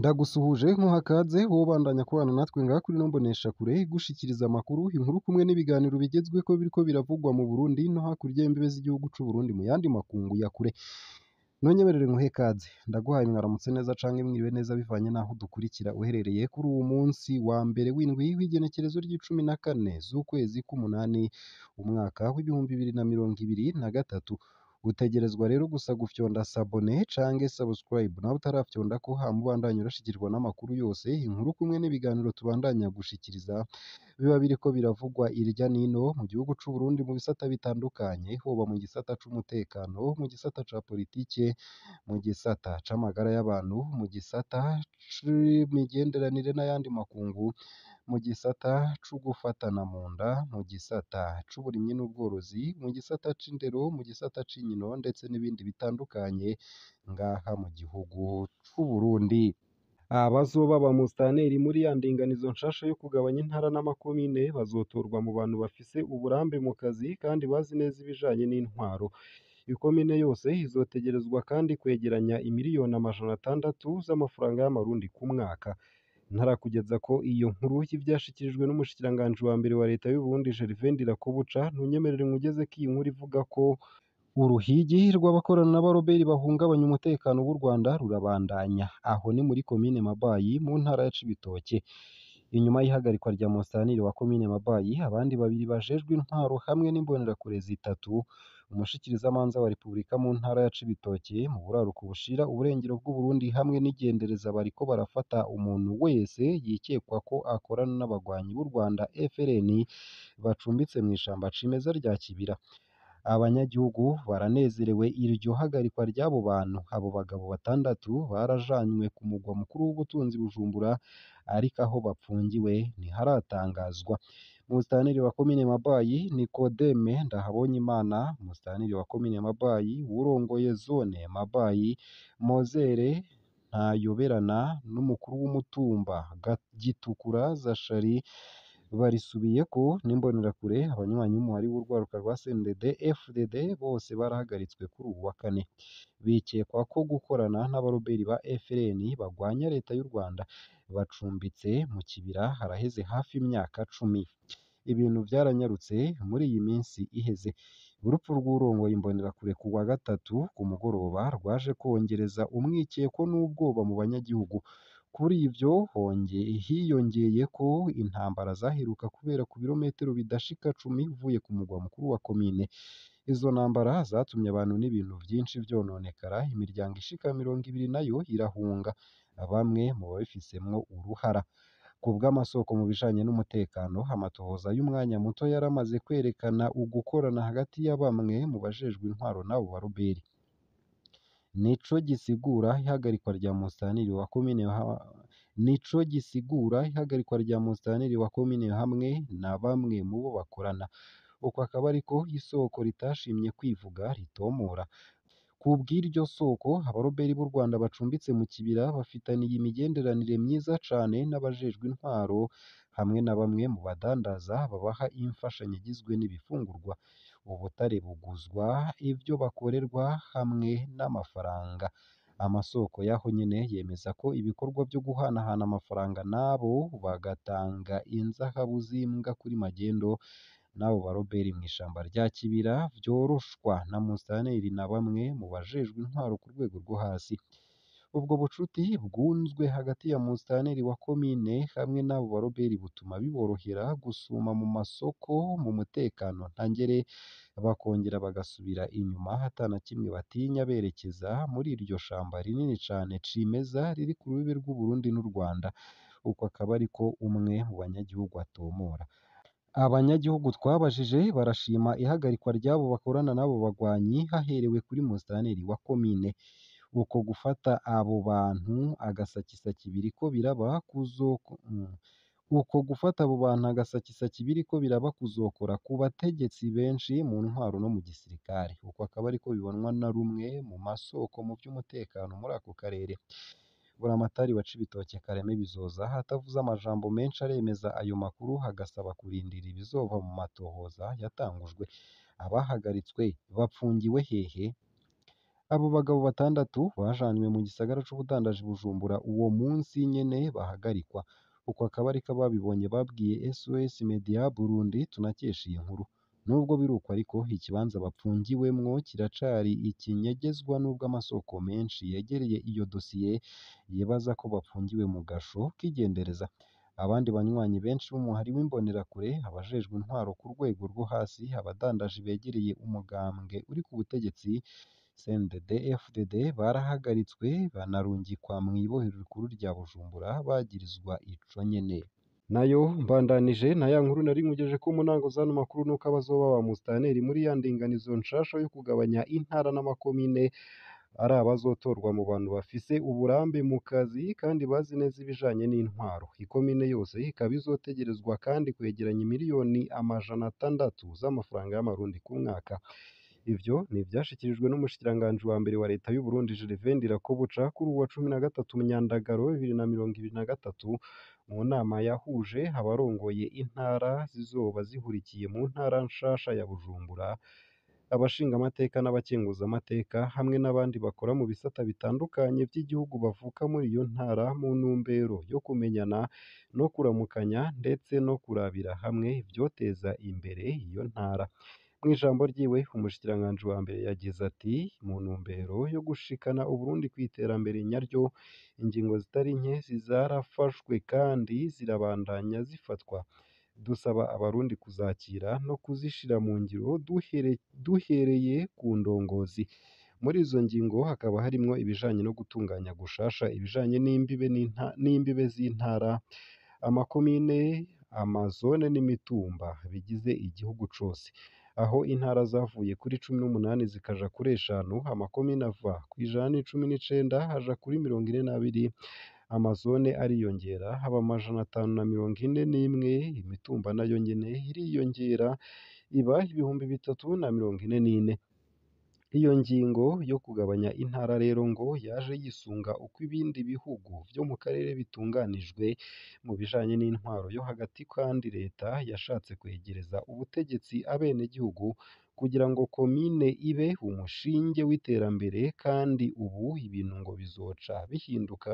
Ndagusuhuje nkuhakaze wowe ubandanya kubana natwe ngaha kuri ino mboneshakure igushikiriza amakuru, inkuru kumwe n'ibiganiro bigezweko biriko biravugwa mu Burundi no hakurya y'imbibe z'igihugu c'u Burundi mu yandi makungu ya kure. Nonyemerere nkuhe kaze, ndaguhaye mwaramutse neza canke mwiriwe neza bivanye n'aho udukurikira uherereye kuri uwu munsi wa mbere w'indwi w'igenekerezo ry'icumi na kane z'ukwezi k'umunani umwaka w'2023. Utegerezwa rero gusa gufyonda sabone canke subscribe nawe utarafyondako hama ubandanye urashikirwa n'amakuru yose, inkuru kumwe n'ibiganiro tubandanya gushikiriza biba biriko biravugwa irya nino mu gihugu c'u Burundi mu bisata bitandukanye, hoba mu gisata c'umutekano, mu gisata ca politike, mu gisata c'amagara y'abantu, mu gisata c'imigenderanire n'ayandi makungu, mu gisata c'ugufatana mu nda, mu gisata c'uburimyi n'ubworozi, mu gisata c'indero, mu gisata c'inkino ndetse n'ibindi bitandukanye ngaha mu gihugu c'u Burundi. Abazoba ba musitanteri muri ya ndinganizo nshasha yo kugabanya intara n'amakomine bazotorwa mu bantu bafise uburambe mu kazi kandi bazi neza ibijanye n'intwaro. Ikomine yose izotegerezwa kandi kwegeranya imiriyoni 600 z'amafaranga y'amarundi ku mwaka. Ntarakugeza ko iyo nkuru y'ivyashikirijwe n'umushikiranganji wa mbere wa leta y'u Burundi Gervais Ndirakobuca, ntunyemerere nkugeze ko iyi nkuru ivuga ko uruhigi rw'abakorana n'abaroberi bahungabanya umutekano w'u Rwanda rurabandanya. Aho ni muri komine Mabayi mu ntara ya Cibitoke. Inyuma y'ihagarikwa rya musitanteri wa komine Mabayi, abandi babiri bajejwe intwaro hamwe n'imbonerakure zitatu, umushikirizamanza wa Repubulika mu ntara ya Cibitoke mu buraruko bushira uburengero bw'u Burundi hamwe n'igendereza bariko barafata umuntu wese yikekwa ko akorana n'abagwanyi b'u Rwanda FLN bacumbitse mw'ishamba cimeza rya Kibira. Abanyagihugu baranezerewe iryo hagarikwa ry'abo bantu. Abo bagabo batandatu barajanywe ku mugwa mukuru w'ubutunzi Bujumbura, ariko aho bapfungiwe ntiharatangazwa. Musitanteri wa komine Mabayi Nikodeme Ndahabonyimana, musitanteri wa komine Mabayi uwurongoye zone Mabayi Mozere Ntayoberana n'umukuru w'umutumba Gitukura Zachary barisubiyeko n'imbonerakure abanywanyi b'umuhari w'urwaruka rwa CNDD FDD bose barahagaritswe kuri uwu wa kane. Bikekwa ko gukorana n'abaroberi ba FLN bagwanya leta y'u Rwanda. Bacumbitse mu kibira haraheze hafi imyaka 10. Ibintu vyaranyarutse muri iyi minsi iheze. Urupfu rw'uwurongoye imbonerakure ku wa gatatu ku mugoroba rwaje kwongereza umwikeko n'ubwoba mu banyagihugu. Kuri ivyo hiyongeyeko intambara zaheruka kubera ku birometero bidashika 10 uvuye ku mugwa mukuru wa komine. Izo ntambara zatumye abantu n'ibintu vyinshi vyononekara, imiryango ishika 20 nayo irahunga, bamwe mu babifisemwo uruhara. Kubw'amasoko mu bijanye n'umutekano, amatohoza y'umwanya muto yaramaze kwerekana ugukorana hagati ya bamwe mu bajejwe intwaro n'abo baroberi. Nico gisigura ihagarikwa rya musitanteri wa komine nico gisigura ihagarikwa rya musitanteri wa komine hamwe na bamwe mu bo bakorana. Uko akaba ariko isoko ritashimye kwivuga ritomora. Kubw'iryo soko, abaroberi b'u Rwanda bacumbitse mu kibira bafitaniye imigenderanire myiza cane n'abajejwe intwaro hamwe na bamwe mu badandaza babaha imfashanyo igizwe n'ibifungurwa, ubutare buguzwa ivyo bakorerwa hamwe n'amafaranga. Amasoko y'aho nyene yemeza ko ibikorwa vyo guhanahana amafaranga n'abo bagatanga inzahabu z'imbwa kuri magendo n'abo baroberi mw'ishamba rya Kibira vyoroshwa na musitanteri na bamwe mu bajejwe intwaro ku rwego rwo hasi. Ubwo bucuti bwunzwe hagati ya musitanteri wa komine hamwe n'abo baroberi butuma biborohera gusuma mu masoko mu mutekano ntangere, bakongera bagasubira inyuma ata na kimwe batinya berekeza muri iryo shamba rinini cane cimeza riri ku rubibe rw'u Burundi n'u Rwanda. Uko akaba ariko umwe mu banyagihugu atomora. Abanyagihugu twabajije barashima ihagarikwa ry'abo bakorana n'abo bagwanyi haherewe kuri musitanteri wa komine. Uko gufata abo bantu agasakisaki biriko biraba uko gufata abo bantu agasakisaki biriko biraba kuzokora ku bategetsi benshi mu ntwaro no mu gisirikare. Uko akaba ariko bibonwa na rumwe mu masoko mu vy'umutekano muri ako karere. Buramatari wa Cibitoke Kareme Bizoza atavuze amajambo menshi aremeza ayo makuru agasaba kurindira ibizova mu matohoza yatangujwe. Abahagaritswe bapfungiwe hehe? Abo bagabo batandatu bajanywe mu gisagara c'ubudandaji Bujumbura uwo munsi nyene bahagarikwa. Uko akaba ariko ababibonye babwiye SOS Media Burundi tunakesha iyi nkuru. Nubwo biruko ariko, ikibanza bapfungiwemwo kiracari ikinyegezwa nubwo amasoko menshi yegereye iyo dosiye yibaza ko bapfungiwe mu gasho k'igendereza. Abandi banywanyi benshi b'umuhari w'imbonerakure, abajejwe intwaro ku rwego rwo hasi, abadandaji begereye umugambwe uri ku butegetsi CNDD FDD barahagaritswe banarungikwa mw'ibohero rikuru rya Bujumbura bagirizwa ico nyene. Nayo mbandanije na ya nkuru nari nkugejeje ko mu ntango z'ano makuru nuko abazoba ba musitanteri muri ya ndinganizo nshasha yo kugabanya intara n'amakomine ari abazotorwa mu bantu bafise uburambe mu kazi kandi bazi neza ibijanye n'intwaro. Ikomine yose ikaba izotegerezwa kandi kwegeranya miliyoni 600 z'amafaranga y'amarundi ku mwaka. Ivyo ni ivyashikirijwe n'umushikiranganji wa mbere wa leta y'u Burundi Gervais Ndirakobuca kuri uwa 13 Myandagaro 2023 mu nama yahuje abarongoye intara zizoba zihurikiye mu ntara nshasha ya Bujumbura, abashingamateka n'abakenguzamateka hamwe n'abandi bakora mu bisata bitandukanye vy'igihugu bavuka muri iyo ntara mu ntumbero yo kumenyana no kuramukanya ndetse no kurabira hamwe ivyoteza imbere iyo ntara. Mw'ijambo ryiwe umushikiranganji wa mbere yagize ati: "Mu ntumbero yo gushikana Uburundi kw'iterambere nyaryo, ingingo zitari nke zarafashwe kandi zirabandanya zifatwa. Dusaba abarundi kuzakira no kuzishira mu ngiro duhereye ku ndongozi." Muri izo ngingo hakaba harimwo ibijanye no gutunganya gushasha ibijanye n'imbibe z'intara, amakomine, amazone n'imitumba bigize igihugu cose. Aho intara zavuye kuri 18 zikaja kuri 5, amakomine ava ku 119 aja kuri 42, amazone ariyongera haba 541, imitumba nayo nyene iriyongera iba 3044. Iyo ngingo yo kugabanya intara rero ngo yaje yisunga uko ibindi bihugu vyo mu karere bitunganijwe mu bijanye n'intwaro yo hagati, kandi leta yashatse kwegereza ubutegetsi abenegihugu kugira ngo komine ibe umushinge w'iterambere, kandi ubu ibintu ngo bizoca bihinduka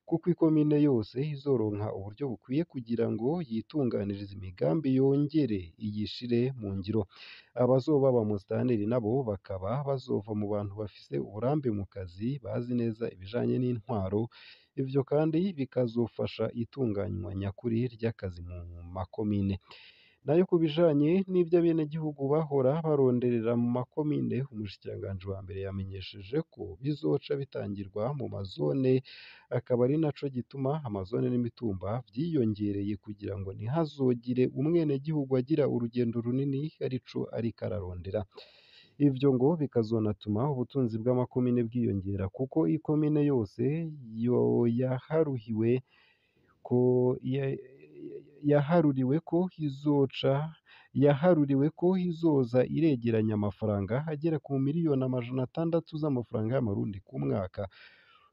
kuko ikomine yose izoronka uburyo bukwiye kugira ngo yitunganirize imigambi yongere iyishire mu ngiro. Abazoba ba musitanteri nabo bakaba bazova mu bantu bafise uburambe mu kazi, bazi neza ibijanye n'intwaro. Ivyo kandi bikazofasha itunganywa nyakuri ry'akazi mu makomine. Nayo ku bijanye n'ivy'abenegihugu bahora baronderera mu makomine, umushikiranganji wa mbere yamenyesheje ko bizoca bitangirwa mu mazone, akaba ari naco gituma amazone n'imitumba vyiyongereye kugira ngo ntihazogire umwenegihugu agira urugendo runini arico ariko ararondera. Ivyo ngo bikazonatuma ubutunzi bw'amakomine bwiyongera kuko ikomine yose yaharuriwe ko izoza iregeranya amafaranga agera ku miliyoni 600 z'amafaranga y'amarundi ku mwaka,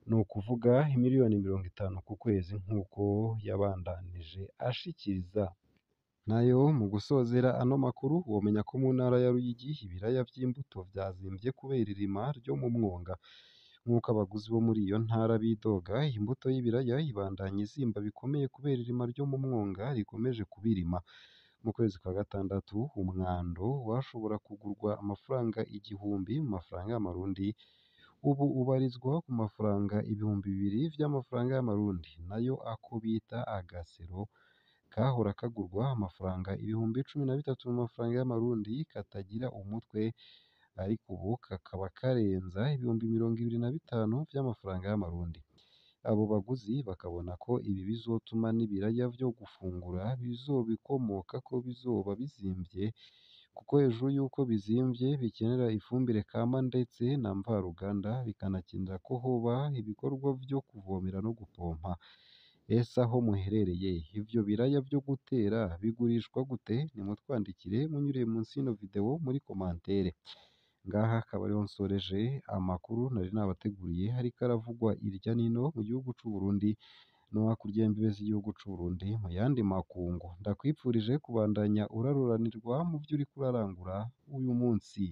ni ukuvuga imiliyoni 50 ku kwezi, nk'uko yabandanije ashikiriza. Nayo mu gusozera ano makuru womenya ko mu ntara ya Ruyigi ibiraya vy'imbuto vyazimvye kubera irima ryo mu mwonga. Nk'uko abaguzi bo muri iyo ntara bidoga, imbuto y'ibiraya ibandanya izimba bikomeye kubera irima ryo mu mwonga rikomeje kubirima. Mu kwezi kwa gatandatu umwando washobora kugurwa amafaranga 1000 mu mafaranga y'amarundi, ubu ubarizwa ku mafaranga 2000 vy'amafaranga y'amarundi. Nayo ako bita agasero kahora kagurwa amafaranga 13,000 mu mafaranga y'amarundi katagira umutwe, ariko ubu kakaba karenza 25,000 vy'amafaranga y'amarundi. Abo baguzi bakabona ko ibi bizotuma n'ibiraya vyo gufungura bizobikomokako bizoba bizimvye, kuko hejuru y'uko bizimvye bikenera ifumbire kama ndetse na mvaruganda, bikanakenera ko hoba ibikorwa vyo kuvomera no gupompa. Ese aho muherereye ivyo biraya vyo gutera bigurishwa gute? Nimutwandikire munyuriye munsi y'ino video muri komantere. Ngaha akaba ariho nsoreje amakuru nari nabateguriye ariko aravugwa irya nino mu gihugu c'u Burundi no hakurya y'imbibe z'igihugu c'u Burundi mu yandi makungu. Ndakwipfurije kubandanya uraruranirwa mu vyo uriko urarangura uyu munsi.